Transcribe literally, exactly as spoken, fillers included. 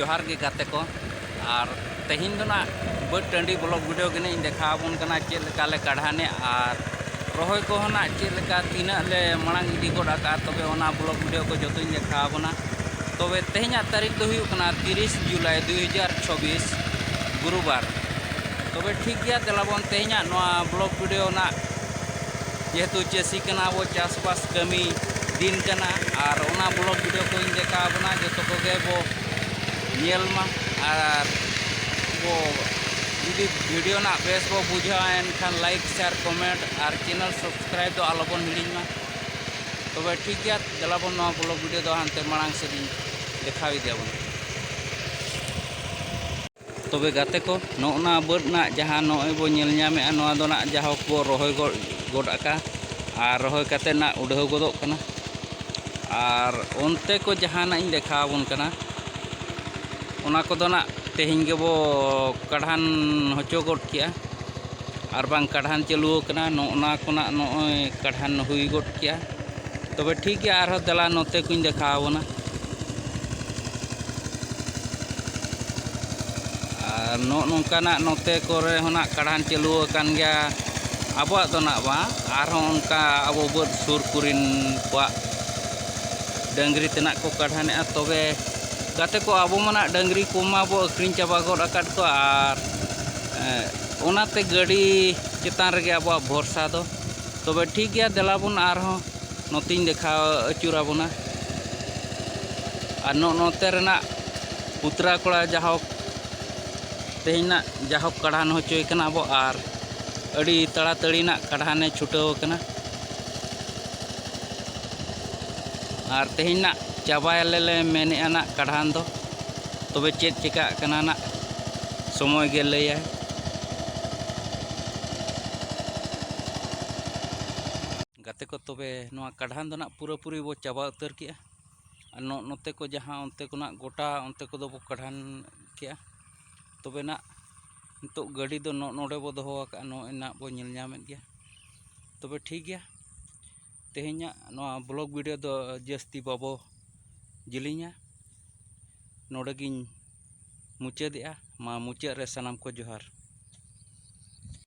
ᱡᱚᱦᱟᱨ ᱜᱮ ᱜᱟᱛᱮ ᱠᱚ, ᱟᱨ ᱛᱮᱦᱮᱧ ᱫᱚ ᱱᱟᱜ ᱵᱟᱹᱫᱽ ᱴᱟᱺᱰᱤ ᱵᱞᱚᱜ ᱵᱷᱤᱰᱤᱭᱳ ᱜᱮ ᱱᱟᱜ ᱤᱧ ᱫᱮᱠᱷᱟᱣ ᱟᱵᱚᱱ ᱠᱟᱱᱟ, ᱪᱮᱫ ᱞᱮᱠᱟ ᱞᱮ ᱠᱟᱰᱷᱟᱱᱮᱫ ᱟᱨ ᱨᱚᱦᱚᱭ ᱠᱚᱦᱚᱸ ᱱᱟᱜ ᱪᱮᱫ ᱞᱮᱠᱟ ᱛᱤᱱᱟᱹᱜ ᱞᱮ ᱢᱟᱲᱟᱝ ᱤᱫᱤ ᱜᱚᱫ ᱟᱠᱟᱫᱼᱟ, ᱛᱚᱵᱮ ᱚᱱᱟ ᱵᱞᱚᱜ ᱵᱷᱤᱰᱤᱭᱳ ᱠᱚ ᱡᱚᱛᱚᱧ ᱫᱮᱠᱷᱟᱣ ᱟᱵᱚᱱᱟ᱾ ᱛᱚᱵᱮ ᱛᱮᱦᱮᱧᱟᱜ ᱛᱟᱹᱨᱤᱠᱷ ᱫᱚ ᱦᱩᱭᱩᱜ ᱠᱟᱱᱟ ᱛᱤᱨᱤᱥ ᱡᱩᱞᱟᱭ ᱫᱩᱭ ᱦᱟᱡᱟᱨ ᱪᱷᱚᱵᱵᱤᱥ, ᱜᱩᱨᱩᱵᱟᱨ᱾ ᱛᱚᱵᱮ ᱴᱷᱤᱠ ᱜᱮᱭᱟ, ᱫᱮᱞᱟ ᱵᱚᱱ ᱛᱮᱦᱮᱧᱟᱜ ᱱᱚᱣᱟ ᱵᱞᱚᱜ ᱵᱷᱤᱰᱤᱭᱳ ᱱᱟᱜ, ᱡᱮᱦᱮᱛᱩ ᱪᱟᱹᱥᱤ ᱠᱟᱱᱟ ᱵᱚ, ᱪᱟᱥᱵᱟᱥ ᱠᱟᱹᱢᱤ ᱫᱤᱱ ᱠᱟᱱᱟ, ᱟᱨ ᱚᱱᱟ ᱵᱞᱚᱜ ᱵᱷᱤᱰᱤᱭᱳ ᱠᱚᱧ ᱫᱮᱠᱷᱟᱣ ᱟᱵᱚᱱᱟ, ᱡᱚᱛᱚ ᱠᱚᱜᱮ ᱵᱚ ᱧᱮᱞ ᱢᱟ᱾ ᱟᱨ ᱵᱚ ᱡᱩᱫᱤ ᱵᱷᱤᱰᱤᱭᱳ ᱱᱟᱜ ᱵᱮᱥ ᱵᱚ ᱵᱩᱡᱷᱟᱹᱣᱟ, ᱮᱱᱠᱷᱟᱱ ᱞᱟᱭᱤᱠ, ᱥᱮᱭᱟᱨ, ᱠᱚᱢᱮᱱᱴ ᱟᱨ ᱪᱮᱱᱮᱞ ᱥᱟᱵᱥᱠᱨᱟᱭᱤᱵ ᱫᱚ ᱟᱞᱚᱵᱚᱱ ᱦᱤᱲᱤᱧ ᱢᱟ᱾ ᱛᱚᱵᱮ ᱴᱷᱤᱠ ᱜᱮᱭᱟ, ᱫᱮᱞᱟ ᱵᱚᱱ ᱱᱚᱣᱟ ᱵᱞᱚᱜ ᱵᱷᱤᱰᱤᱭᱳ ᱫᱚ ᱦᱟᱱᱛᱮ ᱢᱟᱲᱟᱝ ᱥᱮᱫ ᱤᱧ ᱫᱮᱠᱷᱟᱣ ᱤᱫᱤᱭᱟᱵᱚᱱᱟ᱾ ᱛᱚᱵᱮ ᱜᱟᱛᱮ ᱠᱚ, ᱱᱚᱜᱼᱚ ᱱᱟ ᱵᱟᱹᱫᱽ ᱨᱮᱱᱟᱜ ᱡᱟᱦᱟᱸ ᱱᱚᱜᱼᱚᱭ ᱵᱚ ᱧᱮᱞ ᱧᱟᱢᱮᱫᱼᱟ, ᱱᱚᱣᱟ ᱫᱚ ᱱᱟᱜ ᱡᱟᱦᱳᱠ ᱵᱚ ᱨᱚᱦᱚᱭ ᱜᱚᱫ, ᱜᱚᱫ ᱟᱠᱟᱫ ᱟᱨ ᱨᱚᱦᱚᱭ ᱠᱟᱛᱮᱫ ᱱᱟᱜ ᱩᱰᱷᱟᱹᱣ ᱜᱚᱫᱚᱜ ᱠᱟᱱᱟ᱾ ᱟᱨ ᱚᱱᱛᱮ ᱠᱚ ᱡᱟᱦᱟᱸ ᱱᱟᱜ ᱤᱧ ᱫᱮᱠᱷᱟᱣ ᱟᱵᱚᱱ ᱠᱟᱱᱟ, ᱚᱱᱟ ᱠᱚᱫᱚ ᱱᱟᱜ ᱛᱮᱦᱮᱧ ᱜᱮᱵᱚ ᱠᱟᱰᱷᱟᱱ ᱦᱚᱪᱚ ᱜᱚᱫ ᱠᱮᱜᱼᱟ, ᱟᱨ ᱵᱟᱝ ᱠᱟᱰᱷᱟᱱ ᱪᱟᱹᱞᱩ ᱟᱠᱟᱱᱟ᱾ ᱱᱚᱜᱼᱚ ᱱᱟ ᱠᱚ ᱱᱟᱜ ᱱᱚᱜᱼᱚᱭ ᱠᱟᱰᱷᱟᱱ ᱦᱩᱭ ᱜᱚᱫ ᱠᱮᱜᱼᱟ᱾ ᱛᱚᱵᱮ ᱴᱷᱤᱠ ᱜᱮᱭᱟ, ᱟᱨᱦᱚᱸ ᱫᱮᱞᱟ ᱱᱚᱛᱮ ᱠᱚᱧ ᱫᱮᱠᱷᱟᱣ ᱟᱵᱚᱱᱟ᱾ ᱟᱨ ᱱᱚᱜᱼᱚ ᱱᱚᱝᱠᱟᱱᱟᱜ ᱱᱚᱛᱮ ᱠᱚᱨᱮ ᱦᱚᱸ ᱱᱟᱜ ᱠᱟᱰᱷᱟᱱ ᱪᱟᱹᱞᱩ ᱟᱠᱟᱱ ᱜᱮᱭᱟ᱾ ᱟᱵᱚᱣᱟᱜ ᱫᱚ ᱱᱟᱜ ᱵᱟᱝ, ᱟᱨᱦᱚᱸ ᱚᱱᱠᱟ ᱟᱵᱚ ᱵᱟᱹᱫᱽ ᱥᱩᱨ ᱠᱚᱨᱮᱱ ᱠᱚᱣᱟᱜ ᱰᱟᱹᱝᱨᱤ ᱛᱮᱱᱟᱜ ᱠᱚ ᱠᱟᱰᱷᱟᱱᱮᱜᱼᱟ᱾ ᱛᱚᱵᱮ ᱜᱟᱛᱮ ᱠᱚ, ᱟᱵᱚ ᱢᱟ ᱱᱟᱜ ᱰᱟᱹᱝᱨᱤ ᱠᱚᱢᱟ ᱵᱚ ᱟᱹᱠᱷᱨᱤᱧ ᱪᱟᱵᱟ ᱜᱚᱫ ᱟᱠᱟᱫ ᱠᱚᱣᱟ, ᱟᱨ, ᱮ, ᱚᱱᱟᱛᱮ ᱜᱟᱹᱰᱤ ᱪᱮᱛᱟᱱ ᱨᱮᱜᱮ ᱟᱵᱚᱣᱟᱜ ᱵᱷᱚᱨᱥᱟ ᱫᱚ᱾ ᱛᱚᱵᱮ ᱴᱷᱤᱠ ᱜᱮᱭᱟ, ᱫᱮᱞᱟ ᱵᱚᱱ ᱟᱨᱦᱚᱸ ᱱᱚᱛᱮᱧ ᱫᱮᱠᱷᱟᱣ ᱟᱹᱪᱩᱨ ᱟᱵᱚᱱᱟ᱾ ᱟᱨ ᱱᱚᱜᱼᱚ ᱱᱚᱛᱮ ᱨᱮᱱᱟᱜ ᱯᱩᱛᱨᱟ ᱠᱚᱲᱟ ᱡᱟᱦᱳᱠ ᱛᱮᱦᱮᱧ ᱱᱟᱜ ᱡᱟᱦᱳᱠ ᱠᱟᱰᱷᱟᱱ ᱦᱚᱪᱚᱭ ᱠᱟᱱᱟ ᱵᱚ, ᱟᱨ ᱟᱹᱰᱤ ᱛᱟᱲᱟᱛᱟᱹᱲᱤ ᱱᱟᱜ ᱠᱟᱰᱷᱟᱱᱮ ᱪᱷᱩᱴᱟᱹᱣ ᱟᱠᱟᱱᱟ᱾ ᱟᱨ ᱛᱮᱦᱮᱧ ᱱᱟᱜ ᱪᱟᱵᱟᱭᱟᱞᱮ ᱞᱮ ᱢᱮᱱᱮᱜᱼᱟ ᱱᱟᱜ ᱠᱟᱰᱷᱟᱱ ᱫᱚ, ᱛᱚᱵᱮ ᱪᱮᱫ ᱪᱮᱠᱟᱜ ᱠᱟᱱᱟ ᱱᱟᱜ ᱥᱚᱢᱚᱭ ᱜᱮ ᱞᱟᱹᱭᱟᱭ᱾ ᱜᱟᱛᱮ ᱠᱚ, ᱛᱚᱵᱮ ᱱᱚᱣᱟ ᱠᱟᱰᱷᱟᱱ ᱫᱚ ᱱᱟᱜ ᱯᱩᱨᱟᱹᱯᱩᱨᱤ ᱵᱚ ᱪᱟᱵᱟ ᱩᱛᱟᱹᱨ ᱠᱮᱜᱼᱟ᱾ ᱟᱨ ᱱᱚ-, ᱱᱚᱛᱮ ᱠᱚ ᱡᱟᱦᱟᱸ ᱚᱱᱛᱮ ᱠᱷᱚᱱᱟᱜ ᱜᱚᱴᱟ ᱚᱱᱛᱮ ᱠᱚᱫᱚ ᱵᱚ ᱠᱟᱰᱷᱟᱱ ᱠᱮᱜᱼᱟ᱾ ᱛᱚᱵᱮ ᱱᱟᱜ ᱱᱤᱛᱚᱜ ᱜᱟᱹᱰᱤ ᱫᱚ ᱱᱚ-, ᱱᱚᱰᱮ ᱵᱚ ᱫᱚᱦᱚ ᱟᱠᱟᱜᱼᱟ, ᱱᱚᱜᱼᱚᱭ ᱱᱟᱜ ᱵᱚ ᱧᱮᱞ ᱧᱟᱢᱮᱫ ᱜᱮᱭᱟ᱾ ᱛᱚᱵᱮ ᱴᱷᱤᱠ ᱜᱮᱭᱟ, ᱛᱮᱦᱮᱧᱟᱜ ᱱᱚᱣᱟ ᱵᱞᱚᱜ ᱵᱷᱤᱰᱤᱭᱳ ᱫᱚ ᱡᱟᱹᱥᱛᱤ ᱵᱟᱵᱚ ᱡᱮᱞᱮᱧᱟ᱾ ᱱᱚᱰᱮ ᱜᱤᱧ ᱢᱩᱪᱟᱹᱫᱮᱜᱼᱟ᱾ ᱢᱟ ᱢᱩᱪᱟᱹᱫ ᱨᱮ ᱥᱟᱱᱟᱢ ᱠᱚ ᱡᱚᱦᱟᱨ᱾